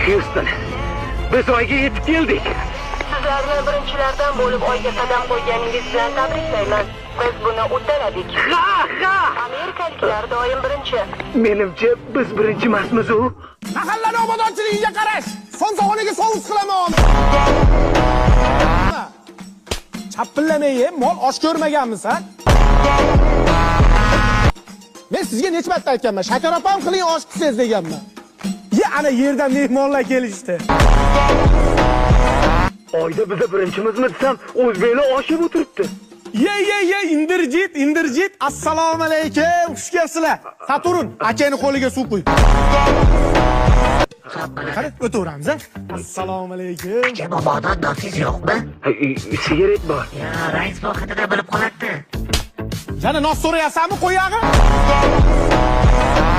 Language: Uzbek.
Houston, biz Oyga yetib keldik. Sizlarni birinchilardan bo'lib Oyga qadam qo'yganingiz bilan tabriklayman. Biz buni uddaladik. Ha, ha! Amerikaliklar doim birinchi. Menimcha, biz birinchi emasmiz u. Mahallani obodonchiligiga qarash. Somsaxonaga sovus qilaman. Chapillamay, mol osh ko'rmaganmisan? Men sizga necha marta aytganman, shakar opam qiling osh qilsangiz deganman. Ye, ana yerdan mehmonlar kelishdi. Oyda biza birinchimizmi desam, o'zbeklar oshib o'tiribdi. Ye, ye, ye, indirjit, indirjit. Assalomu alaykum. Xush kelibsizlar. Saturn, akangni qo'liga suv quy. Qani, o'taveramiz, a? Assalomu alaykum. Aka, mabodo nosingiz yo'qmi? Sigaret bor. Ya, rais vohidida bilib qoladi. Yana nos so'rayapsanmi, qo'yag'i?